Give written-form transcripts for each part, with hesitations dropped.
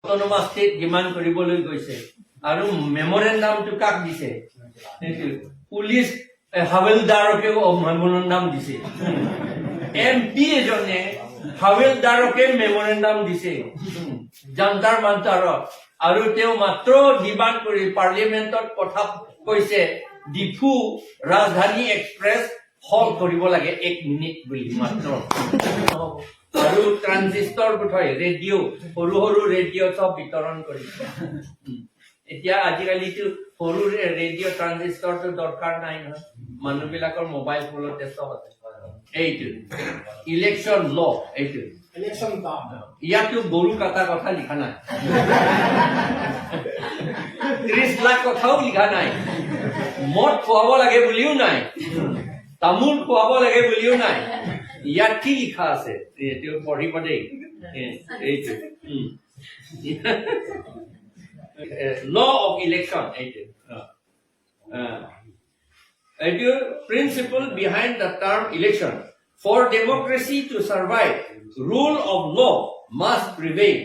Autonomous state demand কৰিবলৈ গৈছে আৰু মেমৰেণ্ডামটো কাক দিছে? সেইটো পুলিচ হাৱেলদাৰকেও মেমৰেণ্ডাম দিছে। এম পি এজনে হাৱেলদাৰকে মেমৰেণ্ডাম দিছে জান্তাৰ মান্তাৰত। আৰু তেওঁ মাত্ৰ ডিমাণ্ড কৰি পাৰ্লিয়ামেণ্টত কথা কৈছে, ডিফু ৰাজধানী এক্সপ্ৰেছ হল্ট কৰিব লাগে এক মিনিট বুলি মাত্ৰ। আৰু ট্ৰানজিষ্টৰ বোধহয় ৰেডিঅ', সৰু সৰু ৰেডিঅ' চব বিতৰণ কৰিছে। এতিয়া আজিকালিতো সৰু ৰেডিঅ' ট্ৰানজিষ্টৰটো দৰকাৰ নাই নহয়, মানুহবিলাকৰ মোবাইল ফোনতে চব আছে। এইটো ইলেকশ্যন ল এইটো। ইলেকশ্যন দাম। ইয়াতো গৰু কটা কথা লিখা নাই, 30 লাখ কথাও লিখা নাই, মদ খুৱাব লাগে বুলিও নাই, তামোল খুৱাব লাগে বুলিও নাই। ইয়াত কি লিখা আছে এইটো পঢ়িব দেই। এইটো ল অফ ইলেকশ্যন এইটো। এইটো principle behind the term election. For democracy to survive, rule of law must prevail,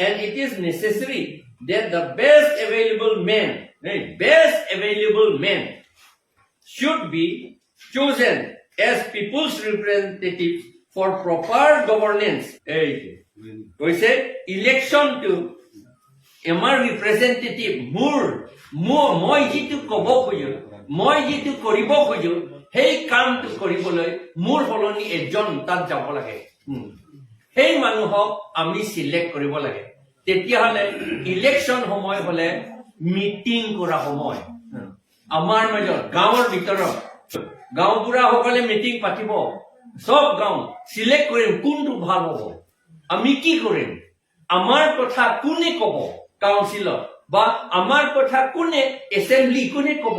and it is necessary that the best available men, best available men should be chosen as people's representatives for proper governance. এইটো কৈছে, ইলেকশ্যনটো আমাৰ representative, মোৰ মই যিটো ক'ব খোজো, মই যিটো কৰিব খোজো, সেই কামটো কৰিবলৈ মোৰ সলনি এজন তাত যাব লাগে। সেই মানুহক আমি চিলেক্ট কৰিব লাগে। তেতিয়াহ'লে ইলেকশ্যন সময় হলে মিটিং কৰা সময় আমাৰ মাজত গাঁৱৰ ভিতৰত গাঁওবুঢ়াসকলে মিটিং পাতিব, চব গাঁও চিলেক্ট কৰিম, কোনটো ভাল হ'ব, আমি কি কৰিম, আমাৰ কথা কোনে ক'ব কাউন্সিলত বা আমাৰ কথা কোনে এছেম্বলি কোনে ক'ব,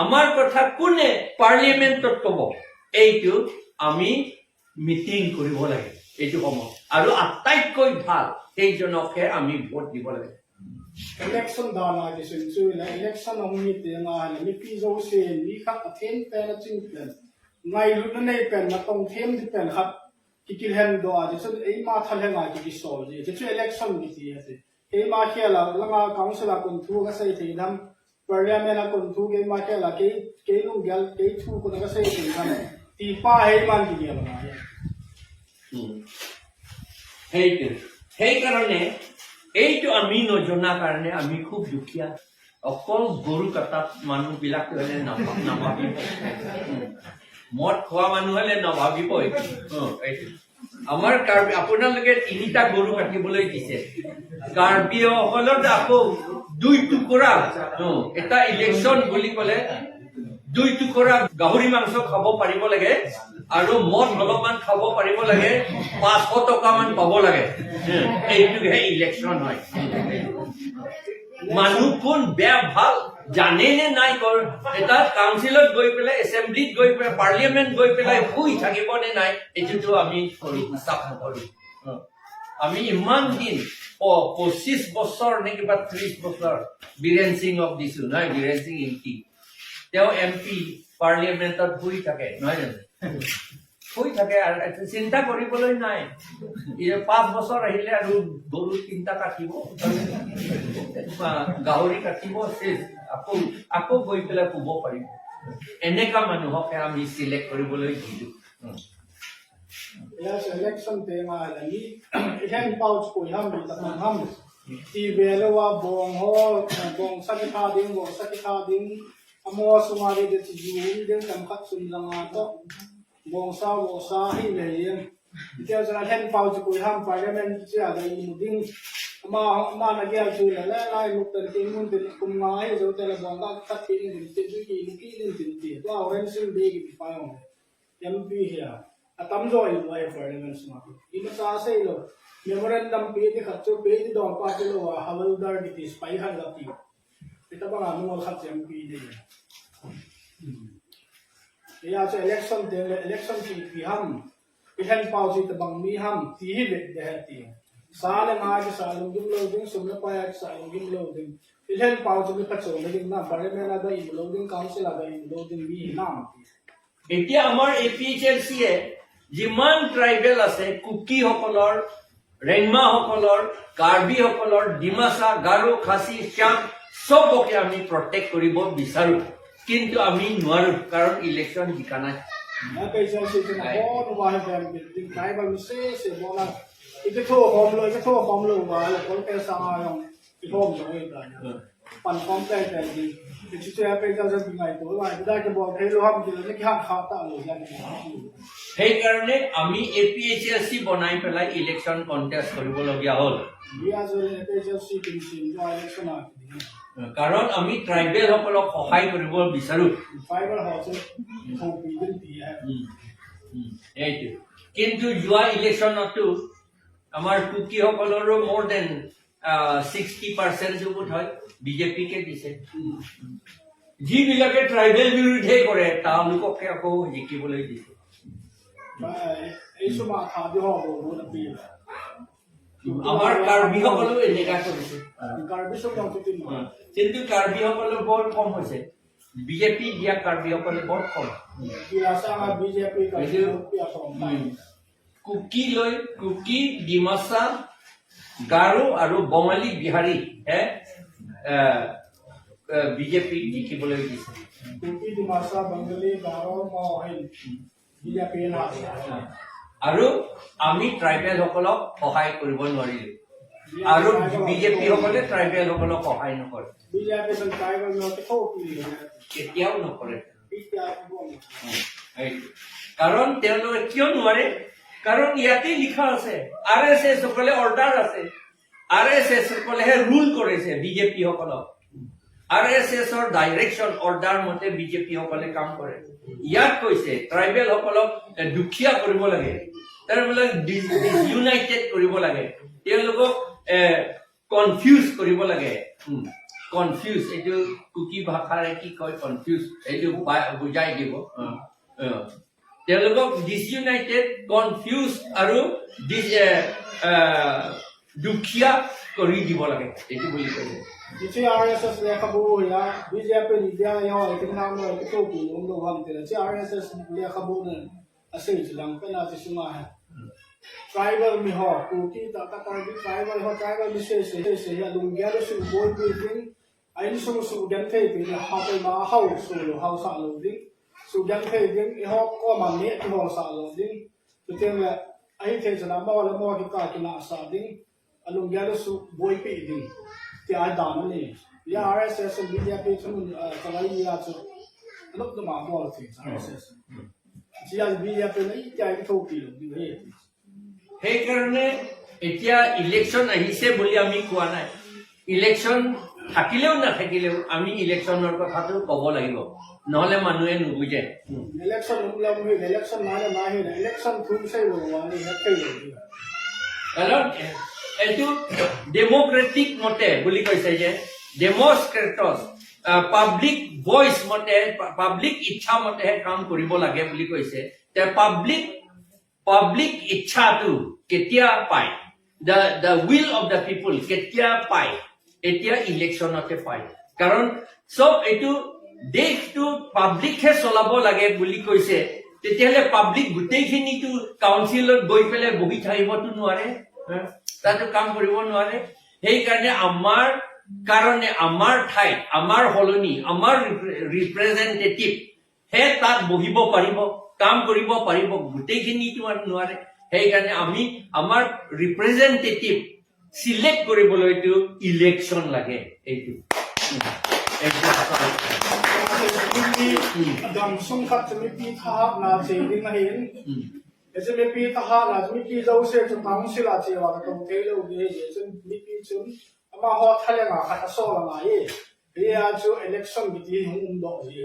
আমাৰ কথা কোনে পাৰ্লিয়ামেণ্টত ক'ব, এইটো আমি মিটিং কৰিব লাগে এইটো সময়। আৰু আটাইতকৈ ভাল সেইজনকহে আমি ভোট দিব লাগে। Election da na ki sun chu la election ong mi te nga la mi pi zo se mi khat a them pe na ching pen ngai lu na nei pen na tong them di pen khat ki kil hen do a ji sun ei ma thal he nga ki ki sol ji chu election ki ti ase ke ma khia la la nga council a kun thu ka sei thei nam, parliament a kun thu ke ma khia la ke ke lung gyal ke thu ko na ka sei thei nam ti pa hei man ki gyal na. সেইটো সেইকাৰণে এইটো আমি নজনা কাৰণে আমি খুব দুখীয়া। অকল গৰু কটাত মানুহবিলাক হলে নাভাবিব, মদ খোৱা মানুহ হলে নাভাবিব এইটো। এইটো আমাৰ কাৰ্বি, আপোনালোকে তিনিটা গৰু কাটিবলৈ দিছে। কাৰ্বিসকলত আকৌ দুই টুকুৰা, এটা ইলেকশ্যন বুলি ক'লে দুই টুকুৰা গাহৰি মাংস খাব পাৰিব লাগে আৰু মদ অলপমান খাব পাৰিব লাগে, 500 টকামান পাব লাগে। এইটোহে ইলেকশ্যন হয়। মানুহ কোন বেয়া ভাল জানে নে নাই কৰ, এটা কাউন্সিলত গৈ পেলাই, এছেম্বলিত গৈ পেলাই, পাৰ্লিয়ামেণ্ট গৈ পেলাই শুই থাকিব নে নাই, এইটোতো আমি কৰো হিচাপ নকৰো। আমি ইমান দিন 25 বছৰ নে কিবা 30 বছৰ বীৰেন সিঙক দিছো নহয়? বীৰেন সিং এম পি, তেওঁ এম পি পাৰ্লিয়ামেণ্টত শুই থাকে নহয় জানো? শুই থাকে আৰু চিন্তা কৰিবলৈ নাই। এই 5 বছৰ আহিলে আৰু গৰু তিনিটা কাটিব বা গাহৰি কাটিব, শেষ। আকৌ আকৌ গৈ পেলাই শুব পাৰিব। এনেকা মানুহকহে আমি চিলেক্ট কৰিবলৈ দিলো। Yes, election te nga la ni hen pouch ko ham bi ta ham ti ve lo wa bong ho bong sa ki tha ding, bong sa ki tha ding amo sunga ri de chi ju ding tam khat sun la nga to bong sa bo sa hi le yin tia za hen pouch ko ham parliament chi a dai mu ding ma ma na gya chu la la lai muk tan ti mun tin kum nga hi zo te la bong ka khat ti din ti ju ki mu ki din tin ti to oren sim bi ki pa yong MP here atam zo i lai parliament sma i ma sa sei lo memorandum pe ti khat chu pe ti dong pa ti lo wa hawaldar di ti spai han la ti ita ba nga mo khat MP de ya chu election te le election ti pi ham pi hen pau chi ta bang mi ham ti hi le de he ti sa le nga ki sa lung gim lo ding sum le pa ya sa lung gim lo ding pi hen pau chu mi khat chu le ding na parliament da i lo ding council da i lo ding mi nam. এতিয়া আমাৰ A P H L চিয়ে যিমান tribal আছে, কুকিসকলৰ ৰেংমাসকলৰ, কাৰ্বিসকলৰ, ডিমাচা, গাৰো, খাচী, শ্যাম চবকে আমি protect কৰিব বিচাৰো, কিন্তু আমি নোৱাৰো, কাৰণ ইলেকশ্যন জিকা নাই। APHLC chu na ho nu wa he bem ding tribal mi se se bo na ike tho hom lo ike tho hom lo wa lo kol pe sa yong i hom lo e ta pan kom pe pe di chi che APHLC bi ngai to wa da ke bo the lo ham ki ne ki ha kha ta lo ya ni। সেইকাৰণে আমি APHLC বনাই পেলাই election contest কৰিবলগীয়া হ'ল। Ya zo APHLC kin sim jo election a। কাৰণ আমি ট্ৰাইবেলসকলক সহায় কৰিব বিচাৰো। Tribal ho chu tho pi din pi ha। সেইটো কিন্তু যোৱা ইলেকশ্যনতো আমাৰ কুকিসকলৰো মোৰ then 60% vote হয় বিজেপিকে দিছে। যিবিলাকে ট্ৰাইবেল বিৰোধে কৰে, তেওঁলোককে আকৌ জিকিবলৈ দিছে। Ei su ma tha di ho bo bo na pi। আমাৰ কাৰ্বিসকলেও এনেকা কৰিছে। Karbi so kong tin। কিন্তু কাৰ্বিসকলৰ বৰ কম হৈছে, বিজেপি দিয়া কাৰ্বিসকলে বৰ কম। Ya sa nga BJP ka pi a kom tai। Kuki লৈ, কুকি, ডিমাচা, গাৰো আৰু বঙালী, বিহাৰী হে বিজেপিক জিকিবলৈ দিছে। Kuki, Dimasa, Bengali, Garo, Mao hin BJP na। আৰু আমি ট্ৰাইবেলসকলক সহায় কৰিব নোৱাৰিলো আৰু বিজেপিসকলে ট্ৰাইবেলসকলক সহায় নকৰে। BJP san tribal no te tho pi। কেতিয়াও নকৰে। Pi kya bo। সেইটো কাৰণ তেওঁলোকে কিয় নোৱাৰে? কাৰণ ইয়াতেই লিখা আছে, আৰএছএছ সকলে অৰ্ডাৰ আছে, আৰএছএছ সকলেহে ৰুল কৰিছে বিজেপি সকলক। আৰএছএছৰ ডাইৰেকশ্যন, অৰ্ডাৰ মতে বিজেপি সকলে কাম কৰে। ইয়াত কৈছে ট্ৰাইবেল সকলক দুখীয়া কৰিব লাগে, তেওঁলোকক ডিছইউনাইটেড কৰিব লাগে, তেওঁলোকক কনফিউজ কৰিব লাগে। কনফিউজ, এইটো কুকি ভাষাৰে কি কয় কনফিউজ, এইটো বুজাই দিব। অ। তেওঁলোকক ডিছইউনাইটেড, কনফিউজ আৰু দুখীয়া কৰি দিব লাগে, এইটো বুলি কৈছে। Chi RSS le khabu ya BJP ni dia yo ke na mo ke to pi lo lo ham te chi RSS le khabu ne ase chi lang pe na chi suma ha tribal mi ho Kuki ta ta karbi tribal ho tribal mi se se se ya lung gya lo su bo pi ding ai su su den thei pi le ha pe ma hau su lo hau sa lo ding su den thei ding i ho ko ma ne ti ho sa lo ding tu teng le ai thei cha na mo le mo ki ka ki na sa ding alung gya lo su boi pi ding ti ai da na ni ya RSS BJP chu ka lai ya chu anok na ma mo ti RSS chi ya BJP ne i ai tho pi lo ding he। সেইকাৰণে এতিয়া election আহিছে বুলি আমি কোৱা নাই। Election থাকিলেও নাথাকিলেও আমি ইলেকশ্যনৰ কথাটো ক'ব লাগিব, নহ'লে মানুহে নুবুজে। Election um lam hi election na na hi election thum sei lo wa ni ha thei lo। কাৰণ এইটো ডেমক্ৰেটিক মতে বুলি কৈছে যে ডেমক্ৰেটছ পাব্লিক ভইচ মতে, পাব্লিক ইচ্ছা মতেহে কাম কৰিব লাগে বুলি কৈছে। তে পাব্লিক ইচ্ছাটো কেতিয়া পায়, the will of the people কেতিয়া পায়? এতিয়া ইলেকশ্যনতে পায়। কাৰণ চব এইটো দেশটো পাব্লিকহে চলাব লাগে বুলি কৈছে। তেতিয়াহ'লে পাব্লিক গোটেইখিনিতো কাউন্সিলত গৈ পেলাই বহি থাকিবতো নোৱাৰে, হা? তাতো কাম কৰিব নোৱাৰে। সেইকাৰণে আমাৰ কাৰণে আমাৰ ঠাইত আমাৰ সলনি আমাৰ ৰিপ্ৰেজেণ্টেটিভ হে তাত বহিব পাৰিব, কাম কৰিব পাৰিব। গোটেইখিনিতো আৰু নোৱাৰে। সেইকাৰণে আমি আমাৰ ৰিপ্ৰেজেণ্টেটিভ চিলেক্ট কৰিবলৈতো ইলেকশ্যন লাগে। এইটো আচল। Dam sum khat chu mi pi tha na che ding na hin e che mi pi tha na mi pi zo se chu tang si la che wa ka tong the lo ge ye chu mi pi chu ama ho thale nga khat so la nga ye ye a chu election bi ti hung um do ye।